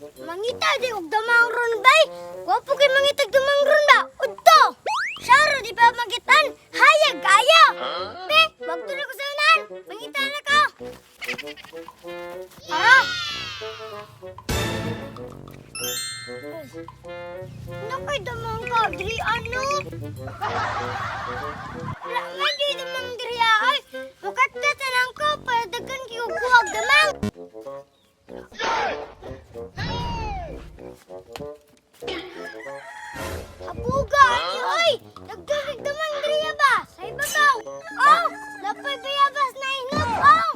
Mangita di og damang ron bay. Gwapo kay mangita og damang ron ba? Udto. Saro di pa magitan. Hayag kayo. Be, wag tuloy ko sa unahan. Mangita na ka. Tara. Nakay damang ka, diri ano? Wala man di damang diri ay. Mukat na tanang ko para daghan kay og kuwag damang. Habuga ani oy! Nagdugig damang diri ba? Sa ibabaw. Oh, lapay bayabas na hinog oh.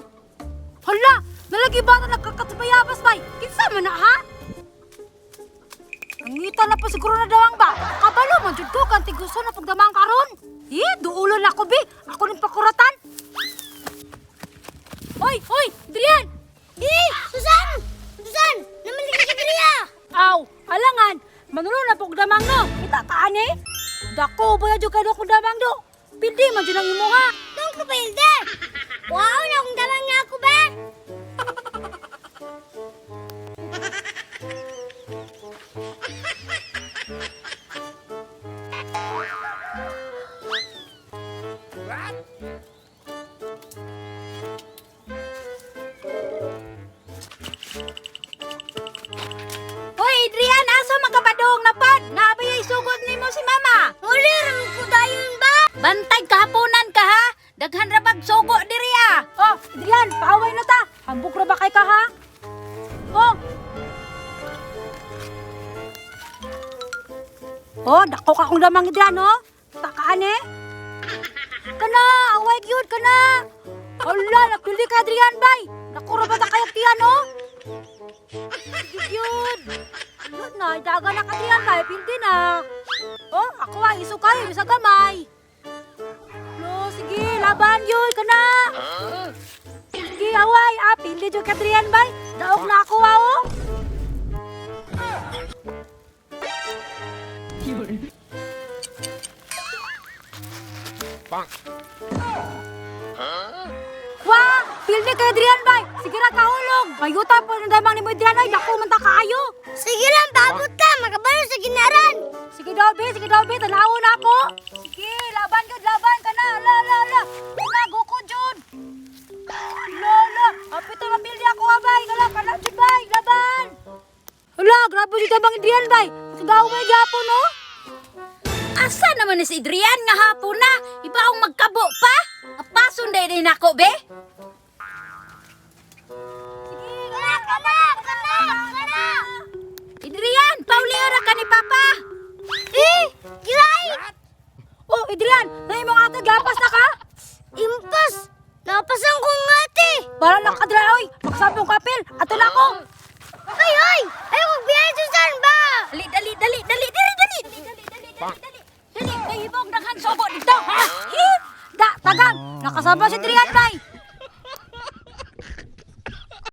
Hala, nalagi bata nagkakatbayabas bay. Kinsa man na ha? Nangita na pa siguro na dawang ba? Kabalo man jud ko kan tiguso na pagdamang karon. Eh, duulo na ko bi. Ako ning pakuratan. Hoy, hoy, Adrian! Eh, Susan! Susan, namalik ka diri ah. Aw, alangan, manulo na pugdamang no. Kita ka ani? Dako ba jud kay ko damang do? Pindi man jud ang imuha. Dong ko pilde. Wow, na akong damang nga ako ba? Hoy, Adrian, asa man ka padung napad? Naabay ay sugod nimo si mama. Huli ram ko dayon ba? Bantay kahaponan ka ha. Daghan ra bag sugo diri ah. Oh, Adrian, paaway na ta. Hambuk ra ba kay ka ha? Oh. Oh, dako ka kong lamang Adrian, oh. Takaan eh. Kana, away gyud kana. Ala, napili ka Adrian bay. Dako ra ba ta kayag tiyan, oh? Sige gyud. Ano na, daga na ka Adrian bay, pildi na. Oh, ako ay iso kayo, isa gamay. Lo, sige, laban yun, kana. Sige, away. Ah, pili dyan ka, Adrian, bay. Daog na ako, ah, oh. Wah, pili ka, Adrian, bay. Sige ra, kahulog. Bayuta po ng damang ni mo, Adrian, ay. Dako man ta kaayo. Sige lang, paabot ka. Makabalo sa ginaran. Sige daw, be. Sige daw, be. Tanawo na ako. Sige, laban yun, laban ka na. La, la, la. Kana, goko, Jud. La, la. Apit na mapili ako, ah, bay. Kala, kala, Jud, bay. Laban. Hala, grabe jud bang Adrian, bay. Kagaw may gapon, no? Asa naman ni si Adrian nga hapon na? Ibaong magkabo pa. Apason day din ako be. Kana, kana, kana, kana. Adrian, pauli ra ka ni Papa. Eh, giray! Oh, Adrian, na imong ate gapas na ka? Impas! Napasan ko nga ate! Para na ka, Adrian, oy. Magsabong kapil. Ato na ako. Ay, ay! Ayaw kong biyahe, Susan ba? Dali dali dali dali dali dali. Dali dali dali dali. Dali kay hibong daghan sugo dito ha. Hi! Da, tagang. Nakasama si Adrian, bay.